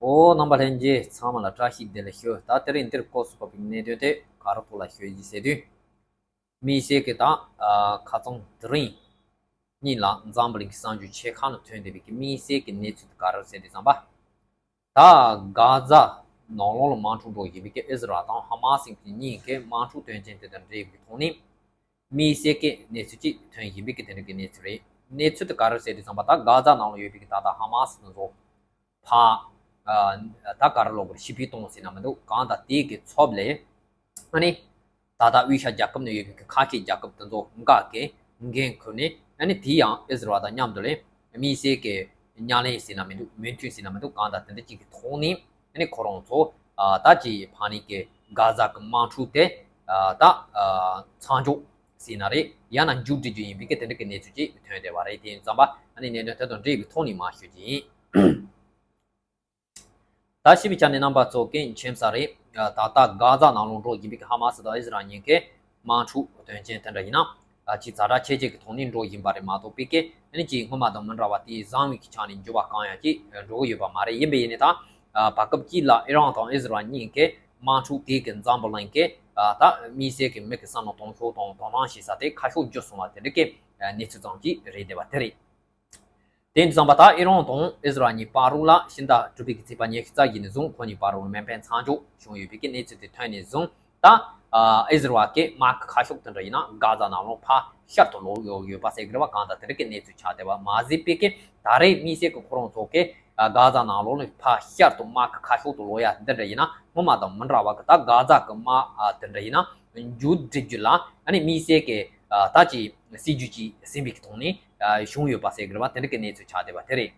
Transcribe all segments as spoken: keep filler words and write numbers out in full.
ཨོ། རྣམ་པ་ལྷན་རྒྱས་ཚང་མ་ལ་བཀྲ་ཤིས་བདེ་ལེགས་ཞུ། ད་དེ་རིང་འདིར་སྐོར་སུ་བབས་པའི་གནད་དོན་དེ་ག་རེ་ཐོག་ལ་ཞུ་ཡི་ཟེར་དུས། དམིགས་བསལ་གྱི་ད་ཨ་ཁ་རྩང་དེ་རིང་གཉིས་ལ་འཛམ་བུ་གླིང་གི་གསར་འགྱུར་ཆེ་ཁག་ནང་ཐོན་བསྡད་པའི་གི་དམིགས་བསལ་གྱི་གནས་ཚུལ་དེ་ག་རེ་ཟེར་དུས་ཙམ་པ། ད་གྷ་ཛ་ནང་ལོགས་ལ་དམག་འཁྲུག་འགྲོ་བཞིན་པའི་གི་ཨི་ཟི་རལ་དང་ཧ་མ་སི་གཉིས་ཀྱི་དམག་འཁྲུག་དོན་རྐྱེན་དེ་དང་འབྲེལ་བའི་ཐོག་ནས། དམིགས་བསལ་གྱི་གནས་ཚུལ་ཅིག་ཐོན་བཞིན་པའི་གི་དེ་འདྲ་གི་གནས་ཚུལ་རེད། གནས་ཚུལ་དེ་ག་རེ་ཟེར་དུས་ཙམ་པ། ད་གྷ་ཛ་ནང་ལ་ཡོད་པའི་གི་ད་ལྟ་ཧ་མ་སི་དེ་ཚོ་ཕར་ཨ་ད་ག་རེ་ལབ་དགོས་རེད། ཞི་བདེ་གཏོང་ཟེར་ན་མི་འདུག་གང་ལྟར་དེའི་གི་ཚབ་ལས་ཨ་ནི་ད་ལྟ་དབུས་ཤར་རྒྱལ་ཁབ་ནང་ཡོད་པའི་གི་ཁ་ཤས་རྒྱལ་ཁབ་དེ་ཚོ་འགའ་གི་འགན་ཁུར་ནས། ཨ་ནི་དེ་ཡང་ཨི་ཟི་རལ་དང་མཉམ་དུ་ལས་དམིགས་བསལ་གྱི་མཉམ་ལས་ཟེར་ན་མི་འདུག་མོས་མཐུན་ཟེར་ན་མི་འདུག་གང་ལྟར་དེ་འདྲ་ཅིག་གི་ཐོག་ནས། ཨ་ནི་ཁོ་རང་ཚོ་ཨ་ད་ཅིག་ཕ་ནི་གི་གྷ་ཛ་གི་དམག་འཁྲུག་དེ་ཨ་ད་ཨ་མཚམས་འཇོག་ཟེར་ན་རེད། ཡང་ན་མཇུག་སྒྲིལ་རྒྱུ་ཡིན་པའི་གི་དེ་འདྲ་གི་གནས་ཚུལ་ཅིག་ཐོན་བསྡད་པ་རེད། དེ་ཡིན་ཙམ་པ་ཨ་ནི་གནད་དོན་དེ་དང་འབྲེལ་བའི་ཐོག་ནས་མར་ཞུ་རྒྱུ་ཡིན། ད་ཞིབ་ཆ་ནས་རྣམ་པ་ཚོ་གི་མཁྱེན་གསལ་རེད། ད་ལྟ་གྷ་ཛ་ནང་ལོགས་འགྲོ་བཞིན་པའི་གི་ཧ་མ་སི་དང་ཨི་ཟི་རལ་གཉིས་ཀྱི་དམག་འཁྲུག་དོན་རྐྱེན་དེ་འདྲ་ཡིན་ན། ཨ་ཅིག་ཛ་དྲག་ཆེ་ཆེ་གི་ཐོག་ནས་འགྲོ་བཞིན་པ་རེད་མ་གཏོགས་པའི་གི་ཨ་ནི་ཅིག་སྔོན་མ་དང་མི་འདྲ་བ་དེ་བཟང་བའི་གི་ཆ་ནས་འགྱུར་བ་གང་ཡང་ཅིག་འགྲོ་གི་ཡོད་པ་མ་རེད། ཡིན་པ་ཡིན་ནའི་ད་ཨ་བར་སྐབས་ཅིག་ལ་ཨི་རན་དང་ཨི་ཟི་རལ་གཉིས་ཀྱི་དམག་འཁྲུག་དེ་གི་འཛམ་བུ་གླིང་གི་ཨ་ད་དམིགས་བསལ་གི་མི་གི་བསམ་བློ་གཏོང་ཕྱོགས་དང་དོ་སྣང་བྱེད་ས་དེ་ཁ་ཕྱོགས་བསྒྱུར་སོང་བ་དེ་འདྲ་གི་གནས་ཚུལ་ཙམ་ཅིག་རེད་བསྡད་པ་དེ་རེད། དེ་ཡིན་དུས་ཙམ་པ་ད་ཨི་རན་དང་ཨི་ཟི་རལ་གཉིས་བར་ལ་ཕྱི་ཟླ་དྲུག་པའི་གི་ཚེས་པ་ཉི་ཤུ་རྩ་བཞི་ནས་བཟུང་ཁོ་གཉིས་བར་ལ་མེ་འཕེན་མཚམས་འཇོག་བྱུང་ཡོད་པའི་གི་གནས་ཚུལ་དེ་ཐོན་ནས་བཟུང་། ད་ཨ་ཨི་ཟི་རལ་གྱི་དམག་གི་ཁ་ཕྱོགས་དེ་འདྲ་ཡིན་ན་གྷ་ཛ་ནང་ལོགས་ཕར་ཤར་དུ་ལོག་ཡོད་ཡོད་པ་ཟེར་གི་རེད་བ། གང་ལྟར་དེ་འདྲ་གི་གནས་ཚུལ་ཆགས་བསྡད་པ་མ་ཟད་པའི་གི་ད་རེས་དམིགས་བསལ་གི་ཁོ་རང་ཚོ་གི་ཨ་གྷ་ཛ་ནང་ལོགས་ནས་ཕར་ཤར་དུ་དམག་གི་ཁ་ཕྱོགས་དུ་ལོག་ཡ་འདི་འདྲ་ཡིན་ན་སྔོན་མ་དང་མི་འདྲ་བ་གི་ད་གྷ་ཛ་གི་དམག་ཨ་དེ་འདྲ་ཡིན་ན་མཇུག་སྒྲིལ་རྒྱུ་ལ་ཨ་ནི་དམིགས་བསལ་གི་ཨ་ད་ཅིག་སྲིད་ཇུས་ཅིག་ཟིན་པའི་གི་ཐོག་ནས་ཨ་བྱུང་ཡོད་པ་ཟེར་གི་རེད་བ། དེ་འདྲ་གི་གནས་ཚུལ་ཆགས་བསྡད་པ་དེ་རེད།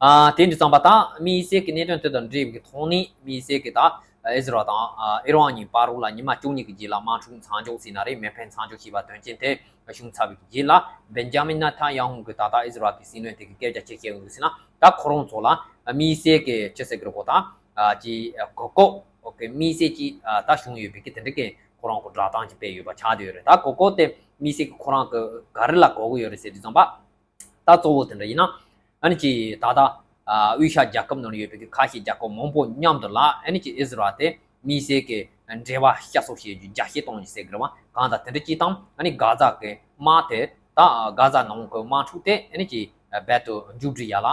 ཨ་དེ་འདྲ་ཙམ་པ་ད་དམིགས་བསལ་གྱི་གནད་དོན་དེ་དང་འབྲེལ་བའི་ཐོག་ནས་དམིགས་བསལ་གྱི་ད་ཨི་ཟི་རལ་དང་ཨི་རན་གཉིས་བར་ལ་ཉི་མ་བཅུ་གཉིས་ཀྱི་རྗེས་ལ་དམག་འཁྲུག་མཚམས་འཇོག་ཟེར་ན་རེད། མེ་འཕེན་མཚམས་འཇོག་བྱས་པ་དོན་རྐྱེན་དེ་བྱུང་ཚར་བའི་རྗེས་ལ་བེན་ཇ་མིན་ནེ་ཐན་ཡ་ཧུ་གི་ད་ལྟ་ཨི་ཟི་རལ་གྱི་སྲིད་བློན་དེ་གི་སྐད་ཆ་ཅིག་བཤད་ཡོང་གི་ཟེར་ན། ད་ཁོ་རང་ཚོ་ལ་དམིགས་བསལ་གྱི་ཅི་ཟེར་གི་རེད་གོ། ད་ཨ་ཅི་གོ་སྐབས་གི་དམིགས་བསལ་གྱི་ཨ་ད་བྱུང་ཡོད་པའི་གི་དེ་འདྲ་གི་ཁོ་རང་གི་བསྒྲགས་གཏམ་ཅིག་སྤེལ་ཡོད་པ་ཆགས་བསྡད་ཡོད་རེད། ད་གོ་སྐབས་དེ་དམིགས་བསལ་གྱི་ཁོ་རང་གི་ག་རེ་ལ་གོ་གི་ཡོད་རེད་ཟེར་དུས་ཙམ་པ། ད་གཙོ་བོ་དེ་འདྲ་ཡིན་ན། ཨ་ནི་ཅི་ད་ལྟ་ཨ་དབུས་ཤར་རྒྱལ་ཁབ་ནང་ཡོད་པའི་གི་ཁ་ཤས་རྒྱལ་ཁབ་མང་པོ་མཉམ་དུ་ལ་ཨ་ནི་ཅི་ཨི་ཟི་རལ་དེ་དམིགས་བསལ་གི་འབྲེལ་བ་བསྐྱར་གསོ་བྱེད་རྒྱུ་རྒྱ་སྐྱེད་གཏོང་རྒྱུ་ཟེར་གི་རེད་བ། གང་ལྟར་དེ་འདྲ་ཅིག་དང་ཨ་ནི་གྷ་ཛ་གི་དམག་དེ་ད་གྷ་ཛ་ནང་གི་དམག་འཁྲུག་དེ་ཨ་ནི་ཅི་རྦད་དེ་མཇུག་སྒྲིལ་ཡ་ལ་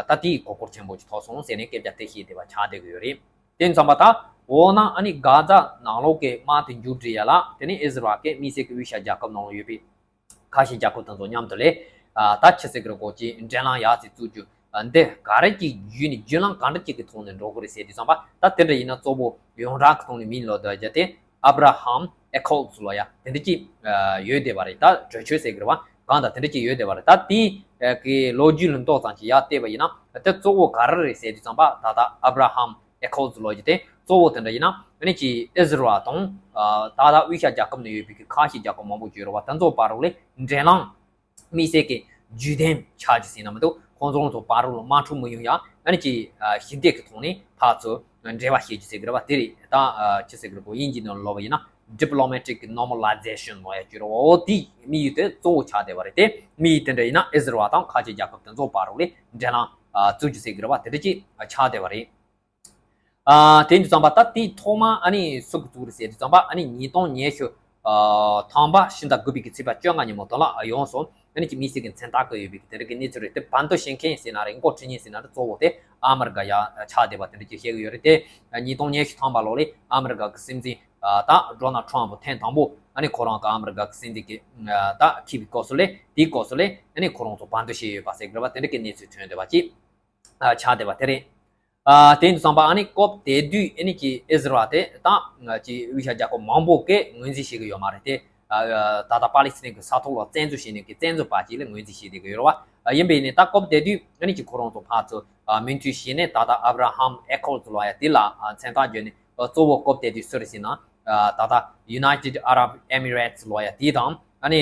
ད་དེའི་གོ་སྐབས་ཆེན་པོ་ཅིག་ཐོབ་སོང་ཟེར་ནས་སྐད་ཆ་དེ་བཤད་བསྡད་པ་ཆགས་བསྡད་གི་ཡོད་རེད། དེ་ཙམ་པ་ད་འོ་ན་ཨ་ནི་གྷ་ཛ་ནང་ལོགས་གི་དམག་དེ་མཇུག་སྒྲིལ་ཡ་ལ་དེ་ནི་ཨི་ཟི་རལ་གི་དམིགས་བསལ་གི་དབུས་ཤར་རྒྱལ་ཁབ་ནང་ལ་ཡོད་པའི་ཁ་ཤས་རྒྱལ་ཁབ་དེ་ཚོ་མཉམ་དུ་ལས། ཨ་ད་ཆི་ཟེར་གི་རེད་གོ། ཅིག་འབྲེལ་ལམ་ཡག་ཙིག་བཙུགས་རྒྱུ། ཨ་འདི་ག་རེ་ཅིག་བརྒྱུད་ནས་བརྒྱུད་ལམ་གང་འདྲ་ཅིག་གི་ཐོག་ནས་འགྲོ་གི་རེད་ཟེར་དུས་ཙམ་པ། ད་དེ་འདྲ་ཡིན་ན་གཙོ་བོ་ཡོངས་གྲགས་ཀྱི་ཐོག་ནས་མིང་ལོ་འདི་བརྒྱབ་སྟེ་ཨབ་ར་ཧམ་ཨེ་ཁོལ་ལོ་ཡ་དེ་འདྲ་ཅིག་ཨ་ཡོད་བསྡད་པ་རེད། ད་གྲོས་ཆོད་ཟེར་གི་རེད་བ། གང་ལྟར་དེ་འདྲ་ཅིག་ཡོད་བསྡད་པ་རེད། ད་དེའི་ཨ་གི་ལོ་རྒྱུས་ལ་མདོ་ཙམ་ཅིག་ཡར་བལྟས་པ་ཡིན་ན། དེ་གཙོ་བོ་ག་རེ་རེད་ཟེར་དུས་ཙམ་པ། ད་ལྟ་ཨབ་ར་ཧམ་ཨེ་ཁོལ་ལོ་ཡ་དེ་གཙོ་བོ་དེ་འདྲ་ཡིན་ན་ཨ་ནི་ཅིག་ཨི་ཟི་རལ་དང་ཨ་ད་ལྟ་དབུས་ཤར་རྒྱལ་ཁབ་ནང་ཡོད་པའི་གི་ཁ་ཤས་རྒྱལ་ཁབ་མང་པོ་ཅིག་ཡོད་རེད་བ། དེ་ཚོ་བར་ལ་འབྲེལ་ལམ་དམིགས་བསལ་གྱི་བརྒྱུད་དེ་ཆགས་རྒྱུ་ཟེར་ན་མི་འདུག་ཁོང་ཚོ་ཚོ་བར་ལ་དམག་འཁྲུག་མི་ཡོང་ཡ་ཨ་ནི་ཅིག་ཨ་ཞི་བདེ་གི་ཐོག་ནས་ཕར་ཚུར་འབྲེལ་བ་བྱེད་རྒྱུ་ཟེར་གི་རེད་བ། དེ་རེད། ད་ཨ་ཅི་ཟེར་གི་རེད་གོ། དབྱིན་ཇི་ནང་ལབ་པ་ཡིན་ན་diplomatic normalization ལབ་ཡ་ཅིག་རེད་བ། འོ་དེའི་དམིགས་ཡུལ་དེ་གཙོ་བོ་ཆགས་བསྡད་པ་རེད། དེ་དམིགས་ཡུལ་དེ་འདྲ་ཡིན་ན་ཨི་ཟི་རལ་དང་ཁ་ཆེ་རྒྱལ་ཁབ་དེ་ཚོ་བར་ལ་འབྲེལ་ལམ་ཨ་བཙུགས་རྒྱུ་ཟེར་གི་རེད་བ། དེ་འདྲ་ཅིག་ཆགས་བསྡད་པ་རེད། ཨ་དེ་འདྲ་ཙམ་པ་ད་དེའི་ཐོག་མ་ཨ་ནི་སུ་གིས་བཙུགས་རེད་ཟེར་དུས་ཙམ་པ། ཨ་ནི་ཉིས་སྟོང་ཉི་ཤུ་ཨ་ཐམ་པ་ཕྱི་ཟླ་དགུ་པའི་གི་ཚེས་པ་བཅོ་ལྔ་ཉིན་མོ་དེ་ལ་ཡོངས་སུ་ཨ་ནི་ཅིག་དམིགས་བསལ་གྱི་མཚན་རྟགས་བཀོད་ཡོད་པའི་གི་དེ་འདྲ་གི་གནས་ཚུལ་རེད། དེ་བར་འདུམ་བྱེད་མཁན་ཟེར་ན་རེད། འགོ་ཁྲིད་མཁན་ཟེར་ན་རེད། གཙོ་བོ་དེ་ཨ་མི་རི་ཀ་ཡ་ཆགས་བསྡད་པ་དེ་འདྲ་ཅིག་བཤད་གི་ཡོད་རེད། དེ་ཉིས་སྟོང་ཉི་ཤུ་ཐམ་པ་ལོ་ལ་ཨ་མི་རི་ཀ་གི་སྲིད་འཛིན་ཨ་ད་ཌོ་ནལ་ཊམ་ཕུ་ཐེངས་དང་པོ་ཨ་ནི་ཁོ་རང་གི་ཨ་མི་རི་ཀ་གི་སྲིད་འཛིན་གི་ཨ་ད་འཁྱེར་བའི་སྐབས་སུ་ལ། དེའི་སྐབས་སུ་ལ་ཨ་ནི་ཁོ་རང་ཚོ་བར་འདུམ་བྱས་ཡོད་པ་ཟེར་གི་རེད་བ། དེ་འདྲ་གི་གནས་ཚུལ་ཐོན་བསྡད་པ་ཅིག་ཨ་ཆགས་བསྡད་པ་དེ་རེད། ཨ་དེ་ཡིན་དུས་ཙམ་པ་ཨ་ནི་སྐབས་དེ་དུས་ཨ་ནི་ཅིག་ཨི་ཟི་རལ་དེ་ད་ཅིག་དབུས་ཤར་རྒྱལ་ཁབ་མང་པོ་གིས་ངོས་འཛིན་བྱེད་ཀྱི་ཡོད་མ་རེད་དེ། ཨ་ད་ལྟ་པ་ལི་སི་ཐན་གྱི་ས་ཐོག་ལ་བཙན་འཛུལ་བྱས་ནས་ཀྱི་བཙན་འཛུལ་པ་ཅིག་ལ་ངོས་འཛིན་བྱེད་བསྡད་ཀྱི་ཡོད་རེད་བ། ཨ་ཡིན་པས་ནི་ད་སྐབས་དེ་དུས་ཨ་ནི་ཅིག་ཁོ་རང་ཚོ་ཕར་ཚུར་ཨ་མོས་མཐུན་བྱས་ནས་ད་ལྟ་ཨབ་ར་ཧམ་ཨེ་ཁོལ་ལབ་ཡ་དེ་ལ་ཨ་མཚན་རྟགས་བརྒྱབ་ནས། ཨ་གཙོ་བོ་སྐབས་དེ་དུས་སུ་རེད་ཟེར་ན། ཨ་ད་ལྟ་United Arab Emirates ལབ་ཡ་དེ་དང་ཨ་ནི་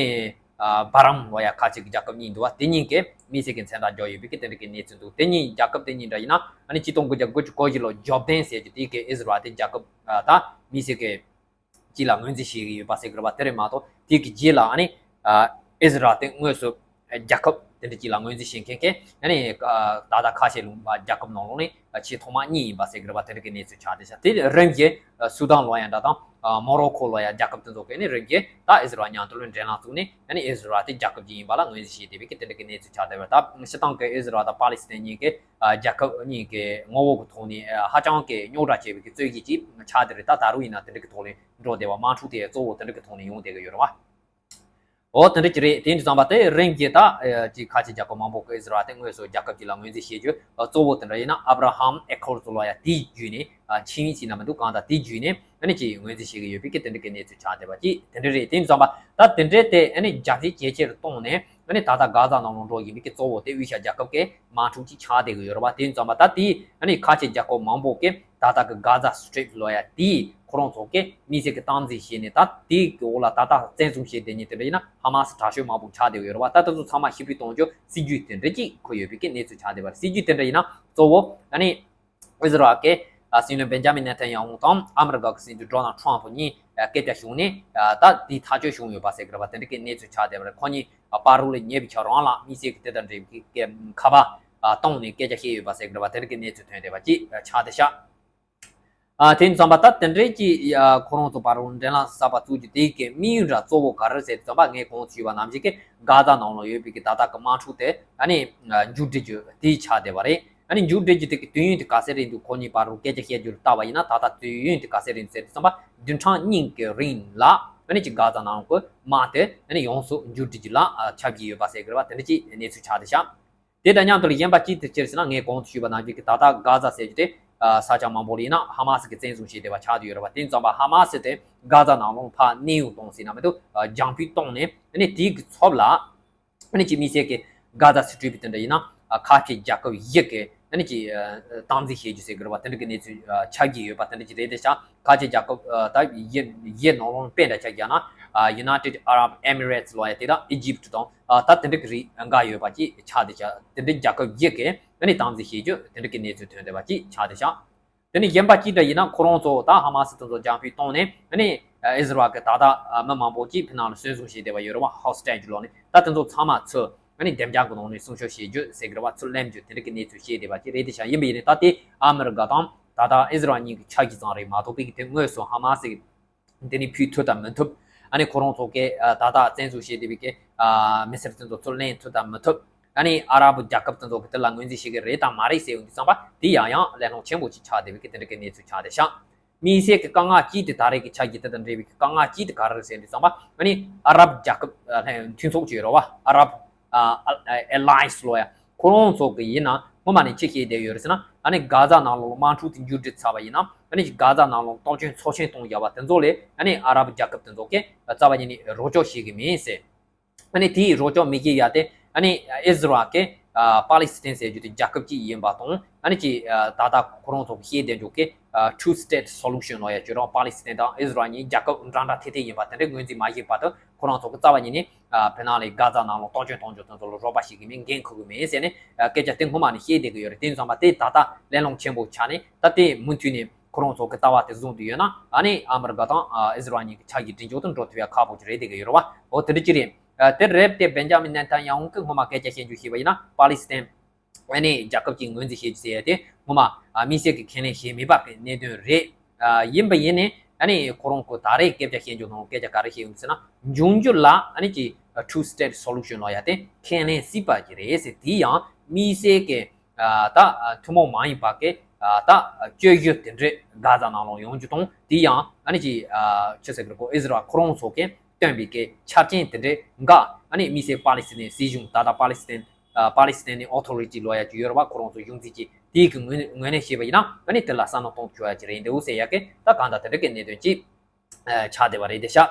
ཨ་བྷ་རམ་ལབ་ཡ་ཁ་ཅིག་གི་རྒྱལ་ཁབ་གཉིས་འདུག་བ། དེ་གཉིས་ཀྱིས་དམིགས་བསལ་གྱི་མཚན་རྟགས་བརྒྱབ་ཡོད་པའི་གི་དེ་འདྲ་གི་གནས་ཚུལ་འདུག་དེ་གཉིས་རྒྱལ་ཁབ་དེ་གཉིས་འདྲ་ཡིན་ན་ཨ་ནི་ཆིག་སྟོང་དགུ་བརྒྱ་དགུ་བཅུ་གོ་བཞི་ལོ་ཇོར་ཌན་ཟེར་གྱི་དེ་གི་ཨི་ཟི་རལ་དེ་རྒྱལ་ཁབ་ཨ་ད་དམིགས་བསལ་གྱི་ཅིག་ལ་ངོས་འཛིན་བྱེད་ཀྱི་ཡོད་པ་ཟེར་གི་རེད་བ། དེ་རེད་མ་གཏོགས་དེ་གི་རྗེས་ལ་ཨ་ནི་ཨ་ཨི་ཟི་རལ་དེ་དངོས་སུ་རྒྱལ་ཁབ་ དེ་འདྲ་ཅིག་ལ་ངོས་འཛིན་བྱེད་མཁན་གྱི་ཨ་ནི་ད་ལྟ་ཁ་ཆེ་ལུང་པ་རྒྱལ་ཁབ་ནང་ལོགས་ནས་ཆེས་ཐོག་མ་གཉིས་ཡིན་པ་ཟེར་གི་རེད་པ། དེ་འདྲ་གི་གནས་ཚུལ་ཆགས་བསྡད་ཤག་དེ་རིམ་བཞིན་སུ་དཱན་ལོ་ཡ་འདྲ་དང་མོ་རོ་ཁོ་ལོ་ཡ་རྒྱལ་ཁབ་དེ་ཚོ་གི་ནི་རིམ་བཞིན་ད་ཨི་ཟི་རལ་མཉམ་དུ་ལ་འབྲེལ་ལམ་བཙུགས་ནས་ཨ་ནི་ཨི་ཟི་རལ་དེ་རྒྱལ་ཁབ་ཅིག་ཡིན་པ་ལ་ངོས་འཛིན་བྱེད་བསྡད་པའི་གི་དེ་འདྲ་གི་གནས་ཚུལ་ཆགས་བསྡད་པ་རེད། ད་སྤྱིར་བཏང་གི་ཨི་ཟི་རལ་དང་པ་ལི་སི་ཐན་གཉིས་ཀྱི་རྒྱལ་ཁབ་གཉིས་ཀྱི་ངོ་བོ་གི་ཐོག་ནས་ཧ་ཅང་གི་རྙོག་དྲ་ཆེ་བའི་གི་རྩོད་གཞི་ཅིག་ཆགས་བསྡད་རེད། ད་ད་རུང་ཡིན་ན་དེ་འདྲ་གི་ཐོག་ནས་འགྲོ་བསྡད་པ། དམག་འཁྲུག་དེ་གཙོ་བོ་དེ་འདྲ་གི་ཐོག་ནས་ཡོང་བསྡད་གི་ཡོད་རེད་བ། འོ་དེ་འདྲ་ཅིག་རེད། དེ་འདྲ་ཙམ་པ་དེ་རིམ་གྱིས་ད་ཅིག་ཁ་ཆེ་རྒྱལ་ཁབ་མང་པོ་གི་ཨི་ཟི་རལ་དེ་དངོས་སུ་རྒྱལ་ཁབ་ཅིག་ལ་ངོས་འཛིན་བྱེད་རྒྱུ་གཙོ་བོ་དེ་འདྲ་ཡིན་ན་ཨབ་ར་ཧམ་ཨེ་ཁོར་ཛི་ལོ་ཡ་དེའི་བརྒྱུད་ནས་ཆིངས་ཡིག་ཅིག་ནང་མི་འདུག་གང་ལྟར་དེའི་བརྒྱུད་ནས་ཨ་ནི་ཅིག་ངོས་འཛིན་བྱེད་ཀྱི་ཡོད་པའི་གི་དེ་འདྲ་གི་གནས་ཚུལ་ཆགས་བསྡད་པ་ཅིག་དེ་འདྲ་རེད། དེ་འདྲ་ཙམ་པ་ད་དེ་འདྲ་དེ་ཨ་ནི་རྒྱ་སྐྱེད་ཇེ་ཆེར་བཏང་ནས་ཨ་ནི་ད་ལྟ་གྷ་ཛ་ནང་ལོགས་འགྲོ་བཞིན་པའི་གི་གཙོ་བོ་དེ་དབུས་ཤར་རྒྱལ་ཁབ་ཀྱི་དམག་འཁྲུག་ཅིག་ཆགས་བསྡད་ཀྱི་ཡོད་རེད་བ། དེ་ཙམ་པ་ད་དེའི་ཨ་ནི་ཁ་ཆེ་རྒྱལ་ཁབ་མང་པོ་གིས་ད་ལྟ་གི་གྷ་ཛ་སི་ཊི་རིབ་ལོ་ཡ་དེའི་ཁོ་རང་ཚོ་གི་དམིགས་བསལ་གྱི་སྟངས་འཛིན་བྱས་ནས་ད་དེའི་གི་འོག་ལ་ད་ལྟ་བཙན་བཟུང་བྱས་བསྡད་མཁན་དེ་འདྲ་ཡིན་ན་ཧ་མ་སི་དྲག་ཤོས་མང་པོ་ཆགས་བསྡད་ཀྱི་ཡོད་རེད་བ། ད་དེ་ཚོ་ཚང་མ་ཕྱིར་འབུད་གཏོང་རྒྱུ་སྲིད་ཇུས་དེ་འདྲ་ཅིག་འཁོད་ཡོད་པའི་གི་གནས་ཚུལ་ཆགས་བསྡད་པ་རེད། སྲིད་ཇུས་དེ་འདྲ་ཡིན་ན་གཙོ་བོ་ཨ་ནི་ཨི་ཟི་རལ་གྱི་ཨ་སྲིད་བློན་བེན་ཇ་མིན་ནེ་ཐན་ཡ་ཧུ་དང་ཨ་མི་རི་ཀ་གི་སྲིད་འཛིན་ཌོ་ནལ་ཊམ་ཕ་གཉིས་ཨ་སྐད་ཆ་བྱུང་ནས་ཨ་ད་དེའི་ཐག་གཅོད་བྱུང་ཡོད་པ་ཟེར་གི་རེད་བ། དེ་འདྲ་གི་གནས་ཚུལ་ཆགས་བསྡད་པ་རེད། ཁོ་གཉིས་ཨ་པ་རུ་ལ་ཉེ་བའི་ཆར་རང་ལ་དམིགས་བསལ་གྱི་དེ་དང་འབྲེལ་བའི་གི་ཁ་པར་ཨ་བཏང་ནས་སྐད་ཆ་བཤད་ཡོད་པ་ཟེར་གི་རེད་བ། དེ་འདྲ་གི་གནས་ཚུལ་ཐོན་བསྡད་པ་ཅིག་ཆགས་བསྡད་ཤག་ཨ་དེ་ཙམ་པ་ད་དེ་འདྲའི་ཀྱི་ཨ་ཁོ་རང་ཚོ་བར་ལ་འབྲེལ་ལམ་གསར་པ་བཙུགས་རྒྱུ་དེ་གི་དམིགས་ཡུལ་འདྲ་གཙོ་བོ་ག་རེ་ཟེར་དུས་ཙམ་པ་ངས་གོང་དུ་ཞུས་པ་ནང་བཞིན་གྱི་གྷ་ཛ་ནང་ལ་ཡོད་པའི་གི་ད་ལྟ་གི་དམག་འཁྲུག་དེ་ཨ་ནི་མཇུག་སྒྲིལ་རྒྱུ་དེ་ཆགས་བསྡད་པ་རེད། ཨ་ནི་མཇུག་སྒྲིལ་རྒྱུ་དེ་གི་དུས་ཡུན་དེ་ག་ཚད་རིང་འདུག་ཁོ་གཉིས་བར་དུ་སྐད་ཆ་བཤད་རྒྱུ་ལ་བལྟས་པ་ཡིན་ན་ད་ལྟ་དུས་ཡུན་དེ་ག་ཚད་རིང་འདུག་ཟེར་དུས་ཙམ་པ་བདུན་ཕྲག་གཉིས་ཀྱི་རིང་ལ་ཨ་ནི་ཅིག་གྷ་ཛ་ནང་གི་དམག་དེ་ཨ་ནི་ཡོངས་སུ་མཇུག་སྒྲིལ་རྒྱུ་ལ་ཨ་ཆགས་ཀྱི་ཡོད་པ་ཟེར་གི་རེད་བ། དེ་འདྲ་ཅིག་གནས་ཚུལ་ཆགས་བསྡད་ཤག་དེ་དང་མཉམ་དུ་ལ་གཞན་པ་གཅིག་དེ་ཅི་རེད་ཟེར་ན་ངས་གོང་དུ་ཞུས་པ་ནང་བཞིན་གྱི་ད་ལྟ་གྷ་ཛ་ཟེར་རྒྱུ་དེ་ས་ཆ་མང་པོ་ལ་ཡིན་ན་ཧ་མ་སི་གིས་བཙན་བཟུང་བྱས་བསྡད་པ་ཆགས་བསྡད་ཡོད་རེད་བ། དེ་ཙམ་པ་ཧ་མ་སི་དེ་གྷ་ཛ་ནང་ལོགས་ཕར་གནས་དབྱུང་གཏོང་ཟེར་ན་མི་འདུག་རྒྱང་ཕུད་གཏོང་ནས་ཨ་ནི་དེའི་གི་ཚབ་ལ་ཨ་ནི་ཅིག་དམིགས་བསལ་གྱི་གྷ་ཛ་སི་ཊི་རིབ་དེ་འདྲ་ཡིན་ན་ཁ་ཆེ་རྒྱལ་ཁབ་བཞི་གི་ཨ་ནི་ཅིག་སྟངས་འཛིན་བྱེད་རྒྱུ་ཟེར་གི་རེད་བ། དེ་འདྲ་གི་གནས་ཚུལ་ཆགས་ཀྱི་ཡོད་པ་དེ་འདྲ་ཅིག་རེད་དེ་ཤག་ཁ་ཆེ་རྒྱལ་ཁབ་ད་བཞི་བཞི་ནང་ལོགས་དཔེ་འདྲ་ཆ་བཞག་ན་United Arab Emirates ལོ་ཡ་དེ་དང་Egypt དང་ད་དེ་འདྲ་གི་རིགས་འགའ་ཡོད་པ་ཅིག་ཆགས་བསྡད་ཤག་དེ་འདྲའི་རྒྱལ་ཁབ་བཞི་གི་ཨ་ནི་སྟངས་འཛིན་བྱེད་རྒྱུ་དེ་འདྲ་གི་གནས་ཚུལ་ཐོན་བསྡད་པ་ཅིག་ཆགས་བསྡད་ཤག་དེ་ནས་གཞན་པ་ཅིག་འདྲ་ཡིན་ན་ཁོ་རང་ཚོ་ད་ཧ་མ་སི་དེ་ཚོ་རྒྱང་ཕུད་བཏང་ནས་ཨ་ནི་ཨི་ཟི་རལ་གི་ད་ལྟ་མི་མང་པོ་ཅིག་ཕི་ནང་ལ་སོན་བཟུང་བྱས་བསྡད་པ་ཡོད་རེད་བ། ཧོ་སི་ཊེཇ་ལོག་ནས་ད་དེ་ཚོ་ཚང་མ་ཚུར་ཨ་ནི་འདེམས་རྒྱལ་གི་ནང་ནས་སྲུང་སྐྱོབ་བྱེད་རྒྱུ་ཟེར་གི་རེད་བ། ཚུར་ལེན་རྒྱུ་དེ་འདྲ་གི་གནས་ཚུལ་བཤད་བསྡད་པ་ཅིག་རེད་དེ་ཤག་ཡིན་པ་ཡིན་ནའི་ད་དེ་ཨ་མི་རི་ཀ་དང་ད་ལྟ་ཨི་ཟི་རལ་གཉིས་ཀྱི་ཆ་གཅིག་ཙམ་རེད་མ་གཏོགས་པའི་གི་དེ་དངོས་སུ་ཧ་མ་སི་འདི་ནས་ཕུད་ཐུབ་དང་མི་ཐུབ། ཨ་ནི་ཁོ་རང་ཚོ་གིས་ཨ་ད་ལྟ་བཙན་བཟུང་བྱས་བསྡད་པའི་གི་ཨ་མི་སེར་དེ་ཚོ་ཚུར་ལེན་ཐུབ་དང་མི་ཐུབ། ཨ་ནི་ཨ་རབ་རྒྱལ་ཁབ་དེ་ཚོ་གིས་དེ་ལ་ངོས་འཛིན་བྱེད་ཀྱི་རེད་དང་མ་རེད་ཟེར་ཡོང་དུས་ཙམ་པ་དེ་ཡང་ཡང་གླེང་སློང་ཆེན་པོ་ཅིག་ཆགས་བསྡད་པའི་གི་དེ་འདྲ་གི་གནས་ཚུལ་ཆགས་བསྡད་ཤག་དམིགས་བསལ་གྱི་དཀའ་ངལ་གཅིག་དེ་ད་རེས་ཀྱི་ཆ་རྒྱུས་དེ་དང་འབྲེལ་བའི་གི་དཀའ་ངལ་གཅིག་དེ་ག་རེ་རེད་ཟེར་དུས་ཙམ་པ་ཨ་ནི་ཨ་རབ་རྒྱལ་ཁབ་ཨ་མཐུན་ཚོགས་ཅིག་ཡོད་རེད་བ། ཨ་རབ་ཨ་ཨེ་ལ་ཡན་སི་ལོ་ཡ། ཁོ་རང་ཚོ་གི་ཡིན་ན་སྔོན་མ་ནས་ཅི་བཤད་བསྡད་ཡོད་རེད་ཟེར་ན་ཨ་ནི་གྷ་ཛ་ནང་ལོགས་དམག་འཁྲུག་དེ་མཇུག་སྒྲིལ་ཚར་བ་ཡིན་ན་ཨ་ནི་གྷ་ཛ་ནང་ལོགས་གཏོར་སྐྱོན་ཚབས་ཆེན་གཏོང་བཞག་པ་དེ་ཚོ་ལས་ཨ་ནི་ཨ་རབ་རྒྱལ་ཁབ་དེ་ཚོ་གིས་རྩ་བ་ཉིད་ནས་རོགས་སྐྱོར་བྱེད་ཀྱི་མིན་ཟེར། ཨ་ནི་དེའི་རོགས་སྐྱོར་མི་བྱེད་ཡ་དེ་ཨ་ནི་ཨི་ཟི་རལ་གྱིས་ཨ་པ་ལི་སི་ཐན་ཟེར་རྒྱུ་དེ་རྒྱལ་ཁབ་ཅིག་ཡིན་པ་དང་ཨ་ནི་ཅིག་ཨ་ད་ལྟ་ཁོ་རང་ཚོ་གིས་བཤད་བསྡད་རྒྱུ་གི་ཨ་two state solution ལོ་ཡ་བརྗོད་རོགས་པ་ལི་སི་ཐན་དང་ཨི་ཟི་རལ་གཉིས་རྒྱལ་ཁབ་འདྲ་འདྲ་ཐེ་ཐེ་ཡིན་པ་དེ་འདྲའི་ངོས་འཛིན་མ་བྱས་བར་དུ་ཁོ་རང་ཚོ་གིས་རྩ་བ་ཉིད་ནས་ཨ་ཕི་ནང་ལས་གྷ་ཛ་ནང་ལོགས་གཏོར་སྐྱོན་གཏོང་རྒྱུ་དེ་ཚོ་ལ་རོགས་པ་བྱེད་ཀྱི་མིན། འགན་འཁུར་གྱི་མིན་ཟེར་ནས་ཨ་སྐད་ཆ་དེ་སྔོན་མ་ནས་བཤད་བསྡད་ཀྱི་ཡོད་རེད། དེ་ཙམ་པ་དེ་ད་ལྟ་གླེང་སློང་ཆེན་པོ་ཆགས་ནས་ད་དེ་མུ་མཐུད་ནས་ཁོ་རང་ཚོ་གི་ལྟ་བ་དེ་བཟུང་དུ་ཡོད་ན་ཨ་ནི་ཨ་མི་རི་ཀ་དང་ཨ་ཨི་ཟི་རལ་གཉིས་ཀྱི་ཆ་རྒྱུས་འགྲིག་འཇོག་ཏུ་འགྲོ་ཐུབ་ཡ་ཁག་པོ་ཅིག་རེད་བསྡད་ཀྱི་ཡོད་རེད་བ། འོ་དེ་འདྲ་ཅིག་རེད། ཨ་དེ་རེད་དེ་བེན་ཇ་མིན་ནེ་ཐན་ཡ་ཧུ་གིས་སྔོན་མ་སྐད་ཆ་བཤད་རྒྱུ་བྱས་པ་ཡིན་ན་པ་ལི་སི་ཐན་ཨ་ནི་རྒྱལ་ཁབ་ཅིག་ངོས་འཛིན་བྱེད་རྒྱུ་ཟེར་ཡ་དེ་སྔོན་མ་ཨ་དམིགས་བསལ་གྱི་ཁས་ལེན་བྱས་མེད་པ་གི་གནད་དོན་རེད། ཨ་ཡིན་པ་ཡིན་ནའི་ཨ་ནི་ཁོ་རང་ཚོ་ད་རེས་སྐད་ཆ་བཤད་རྒྱུ་ནང་སྐད་ཆ་ག་རེ་བཤད་ཡོང་ཟེར་ན་འབྱུང་འགྱུར་ལ་ཨ་ནི་ཅིག་two state solution ལོ་ཡ་དེ་ཁས་ལེན་སྲིད་པ་ཅིག་རེད་ཟེར། དེ་ཡང་དམིགས་བསལ་གྱི་ཨ་ད་ཨ་ཐུན་མོང་མ་ཡིན་པ་གི་ཨ་ད་ཨ་སྤྱོད་བཞི་དེ་འདྲས་གྷ་ཛ་ནང་ལོགས་ཡོང་རྒྱུ་དང་དེ་ཡང་ཨ་ནི་ཅིག་ཨ་ཆི་ཟེར་གི་རེད་གོ་ཨི་ཟི་རལ་ཁོ་རང་ཚོ་གིས་བཏོན་པའི་གི་ཆ་རྐྱེན་དེ་འདྲས་འགའ་ཨ་ནི་དམིགས་བསལ་པ་ལི་སི་ཐན་སྲིད་གཞུང་ད་ལྟ་པ་ལི་སི་ཐན་ཨ་པ་ལི་སི་ཐན་ཨོ་ཐོ་རི་ཊི་ལོ་ཡ་ཅིག་ཡོད་རེད་བ། ཁོ་རང་ཚོ་གཞུང་འཛིན་གྱི་དེའི་གི་ངོས་ངོས་ནས་བཤད་པ་ཡིན་ན་ཨ་ནི་དེ་ལ་བསམ་བློ་གཏོང་ཐུབ་ཡ་ཅིག་རེད་འདུག་ཟེར་ཡ་གི་ད་གང་ལྟར་དེ་འདྲས་གི་གནད་དོན་ཅིག་ཨ་ཆགས་བསྡད་པ་རེད་དེ་ཤག་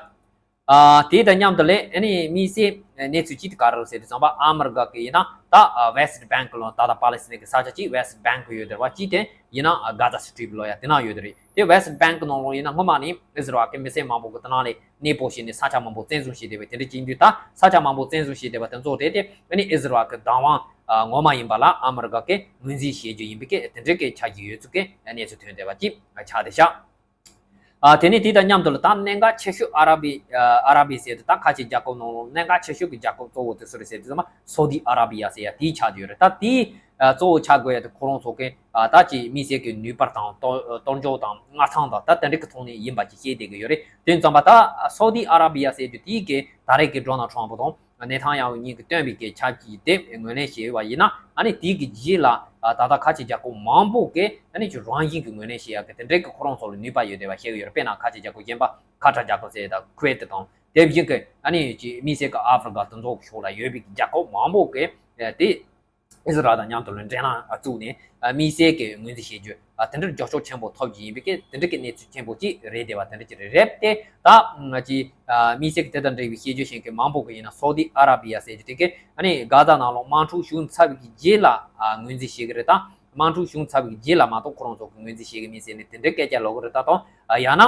ཨ་དེ་དང་མཉམ་དུ་ལས་ཨ་ནི་དམིགས་བསལ་གནས་ཚུལ་གཅིག་དེ་ག་རེ་རེད་ཟེར་དུས་ཙམ་པ་ཨ་མི་རི་ཀ་གི་ཡིན་ན་ད་ཨ་West Bank ལོ་ད་ལྟ་པ་ལི་སི་ཐན་གི་ས་ཆ་གཅིག་West Bank ཡོད་དེ་རེད་བ། གཅིག་དེ་ཡིན་ན་ཨ་Gaza Strip ལོ་ཡ་དེ་ན་ཡོད་དེ་རེད། དེ་West Bank ནང་ལོགས་ཡིན་ན་སྔོན་མ་ནས་ཨི་ཟི་རལ་གི་མི་སེར་མང་པོ་གི་དེ་ནང་ལས་གནས་སྤོ་བྱས་ནས་ས་ཆ་མང་པོ་བཙན་བཟུང་བྱས་བསྡད་པའི་དེ་འདྲ་ཅིག་ཡིན་དུས་ད་ས་ཆ་མང་པོ་བཙན་བཟུང་བྱས་བསྡད་པ་དེ་ཚོ་རེད་དེ་ཨ་ནི་ཨི་ཟི་རལ་གི་བདག་དབང་ཨ་ངོ་མ་ཡིན་པ་ལ་ཨ་མི་རི་ཀ་གི་ངོས་འཛིན་བྱེད་རྒྱུ་ཡིན་པའི་གི་དེ་འདྲའི་གི་ཆ་རྒྱུས་ཡོད་ཚུལ་གི་གནས་ཚུལ་ཐོན་བསྡད་པ་ཅིག་ཆགས་བསྡད་ཤག་ཨ་དེ་ནས་དེ་དང་མཉམ་དུ་ལ་ད་གནད་འགག་ཆེ་ཤོས་ཨ་ར་བི་ཨ་ར་བི་ཟེར་དུས་ད་ཁ་ཆེ་རྒྱལ་ཁབ་ནང་ལོགས་གནད་འགག་ཆེ་ཤོས་ཀྱི་རྒྱལ་ཁབ་གཙོ་བོ་དེ་སུ་རེད་ཟེར་དུས་ཚང་མ་སོ་དི་ཨ་ར་བི་ཡ་ཟེར་ཡ་དེའི་ཆགས་བསྡད་ཡོད་རེད། ད་དེའི་ཨ་གཙོ་བོ་ཆགས་དགོས་ཡ་དེ་ཁོ་རང་ཚོ་གི་ཨ་ད་ཅིག་དམིགས་བསལ་གྱི་ནུས་པ་དང་གཏོར་གཏོར་འཇོག་དང་མངའ་ཐང་དང་ད་དེ་འདྲ་གི་ཐོག་ནས་ཡིན་པ་ཅིག་བཤད་བསྡད་ཀྱི་ཡོད་རེད། དེ་ཙམ་པ་ད་སོ་དི་ཨ་ར་བི་ཡ་ཟེར་དུས་དེའི་གི་ད་རེས་ཀྱི་ཌོ་ནལ་ཊམ་ཕུ་དང་ནེ་ཐན་ཡ་ཧུ་གཉིས་ཀྱིས་བཏོན་པའི་གི་ཆབ་ཀྱི་དེབ་ངོས་ལེན་བྱས་པ་ཡིན་ན། ཨ་ནི་དེའི་གི་རྗེས་ལ་ད་ལྟ་ཁ་ཆེ་རྒྱལ་ཁབ་མང་པོ་གིས་ཨ་ནི་ཅིག་རང་བཞིན་གྱི་ངོས་ལེན་བྱེད་ཡག་གི་དེ་འདྲའི་གི་ཁོ་རང་ཚོ་ལ་ནུས་པ་ཡོད་བསྡད་པ་ཤེས་ཀྱི་ཡོད་རེད། དཔེར་ན་ཁ་ཆེ་རྒྱལ་ཁབ་གཞན་པ་ཁ་ཏར་རྒྱལ་ཁབ་ཟེར་ཡ་དང་ཁུ་ཝེད་དང་དེ་བཞིན་གྱི་ཨ་ནི་ཅིག་དམིགས་བསལ་གྱི་ཨ་ཧྥི་རི་ཀ་དེ་ཚོ་གི་ཕྱོགས་ལ་ཡོད་པའི་གི་རྒྱལ་ཁབ་མང་པོ་གིས་དེ་ཨི་ཟི་རལ་དང་མཉམ་དུ་ལ་འབྲེལ་ལམ་བཙུགས་ནས་དམིགས་བསལ་གྱི་ངོས་འཛིན་བྱེད་རྒྱུ་དེ་འདྲར་རྒྱབ་སྐྱོར་ཆེན་པོ་ཐོབ་ཀྱི་ཡིན་པའི་གི་དེ་འདྲ་གི་གནས་ཚུལ་ཆེན་པོ་ཅིག་རེད་བསྡད་པ་དེ་འདྲ་ཅིག་རེད། རེད་དེ་ད་ང་ཅིག་དམིགས་བསལ་གྱི་དེ་དང་འབྲེལ་བའི་དཔྱད་བརྗོད་བྱེད་མཁན་མང་པོ་གིས་ཡིན་ན་སོ་དི་ཨ་ར་བི་ཡ་ཟེར་རྒྱུ་དེ་གིས་ཨ་ནི་གྷ་ཛ་ནང་ལོགས་དམག་འཁྲུག་བྱུང་ཚར་བའི་གི་རྗེས་ལ་ངོས་འཛིན་བྱེད་ཀྱི་རེད། ད་དམག་འཁྲུག་བྱུང་ཚར་བའི་གི་རྗེས་ལ་མ་གཏོགས་ཁོ་རང་ཚོ་གིས་ངོས་འཛིན་བྱེད་ཀྱི་མིན་ཟེར་ནས་དེ་འདྲའི་སྐད་ཆ་ལབ་ཀྱི་རེད། ད་དང་ཡང་ན་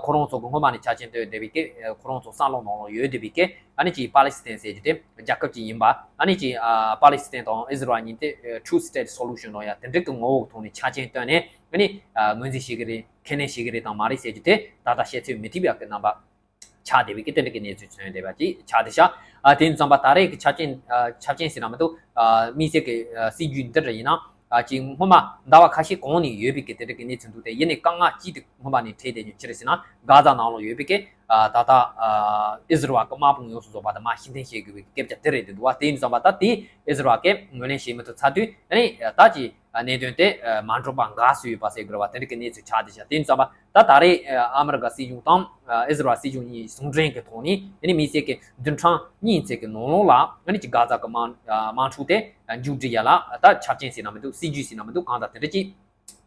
ཁོ་རང་ཚོ་གིས་སྔོན་མ་ནས་ཆ་རྐྱེན་བཏོན་བསྡད་པའི་གི་ཁོ་རང་ཚོ་བསམ་བློ་ནང་ལོགས་ཡོད་བསྡད་པའི་གི་ཨ་ནི་ཅིག་པ་ལི་སི་ཐན་ཟེར་རྒྱུ་དེ་རྒྱལ་ཁབ་ཅིག་ཡིན་པ། ཨ་ནི་ཅིག་ཨ་པ་ལི་སི་ཐན་དང་ཨི་ཟི་རལ་གཉིས་དེ་two state solution ནང་ཡ་དེ་འདྲ་གི་ངོ་བོ་ཐོག་ནས་ཆ་རྐྱེན་བཏོན་ནས་ཨ་ནི་ཨ་ངོས་འཛིན་བྱེད་ཀྱི་རེད། ཁས་ལེན་བྱེད་ཀྱི་རེད་དང་མ་རེད་ཟེར་རྒྱུ་དེ་ད་ལྟ་བཤད་ཚོད་མི་ཐིག་པ་གི་རྣམ་པ་ཆགས་བསྡད་པའི་གི་དེ་འདྲ་གི་གནས་ཚུལ་མཚོན་བསྡད་པ་ཅིག་ཆགས་བསྡད་ཤག་ཨ་དེ་ཙམ་པ་ད་རེས་ཀྱི་ཆ་རྐྱེན་ཨ་ཆ་རྐྱེན་ཟེར་ན་མི་འདུག་ཨ་དམིགས་བསལ་གྱི་ཨ་སྲིད་ཇུས་འདི་འདྲ་ཡིན་ན། ཨ་ཅིག་སྔོན་མ་ཟླ་བ་ཁ་ཤས་གོང་ནས་ཡོད་པའི་གི་དེ་འདྲ་གི་གནས་ཚུལ་འདུག་སྟེ། ཡིན་ནའི་དཀའ་ངལ་ཅིག་དེ་སྔོན་མ་ནས་འཕྲད་བསྡད་རྒྱུ་ཅི་རེད་ཟེར་ན། གྷ་ཛ་ནང་ལོགས་ཡོད་པའི་གི་ཨ་ད་ལྟ་ཨ་ཨི་ཟི་རལ་གི་དམག་དཔུང་ཡོངས་སུ་རྫོགས་པ་དེ་མར་ཕྱིར་འཐེན་བྱེད་དགོས་པའི་སྐད་ཆ་དེ་རེད་འདུག་བ། དེ་ཡིན་ཙམ་པ་ད་དེ་ཨི་ཟི་རལ་གིས་ངོས་ལེན་བྱེད་མི་ཐུབ་ཚར་དུས། ཨ་ནི་ད་ཅིག་གནད་དོན་དེ་མ་འགྲུབ་པ་འགག་སུ་ཡོད་པ་ཟེར་དགོས་རེད་བ། དེ་འདྲ་གི་གནས་ཚུལ་ཆགས་བསྡད་ཤག་དེ་ཡིན་ཙམ་པ་ད་ད་རེས་ཨ་མི་རི་ཀ་སྲིད་གཞུང་དང་ཨི་ཟི་རལ་སྲིད་གཞུང་གཉིས་ཟུང་འབྲེལ་གྱི་ཐོག་ནས། ཨ་ནི་དམིགས་བསལ་གྱི་བདུན་ཕྲག་གཉིས་ཙམ་གྱི་ནང་ལོགས་ལ་ཨ་ནི་ཅིག་གྷ་ཛ་གི་དམག་དམག་འཁྲུག་དེ་མཇུག་སྒྲིལ་ཡ་ལ་ད་ཆ་རྐྱེན་ཟེར་ན་མི་འདུག་སྲིད་ཇུས་ཟེར་ན་མི་འདུག་གང་དང་དེ་འདྲ་ཅིག་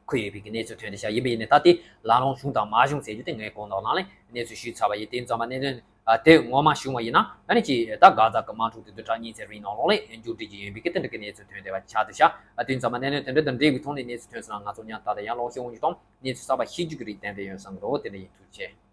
འཁོད་ཡོད་པའི་གི་གནས་ཚུལ་ཐོན་བསྡད་ཤག་ཡིན་པ་ཡིན་ནའི་ད་དེ་ལག་ལེན་བྱུང་དང་མ་བྱུང་ཟེར་རྒྱུ་དེ་ངས་གོང་དང་ལག་ལེན་གནས་ཚུལ་ཞུས་ཚར་བ་ཡིན། དེ་ཙམ་པ་གནད་དོན་ཨ་དེ་ངོ་མ་བྱུང་བ་ཡིན་ན། ཨ་ནི་ཅིག་ད་གྷ་ཛ་གི་དམག་འཁྲུག་དེ་བདུན་ཕྲག་གཉིས་ཙམ་རིང་ནང་ལོགས་ལ་མཇུག་སྒྲིལ་གྱི་ཡིན་པའི་གི་དེ་འདྲ་གི་གནས་ཚུལ་ཐོན་བསྡད་པ་ཆགས་བསྡད་ཤག་ཨ་དེ་ཙམ་པ་གནད་དོན་དེ་འདྲ་དང་འབྲེལ་བའི་ཐོག་ནས་གནས་ཚུལ་ཐོན་སོང་ན་ང་ཚོ་མཉམ་དུ་ད་ལྟ་ཡང་ལོག་ཤེས་འོང་རྒྱུ་དང་གནས་ཚུལ་གསར་པ་ཤེས་རྒྱུ་གི་རིགས་ཏན་ཏན་ཡོང་བསམ་གི་རེད། དེ་འདྲ་ཡིན། ཐུགས་རྗེ་ཆེ།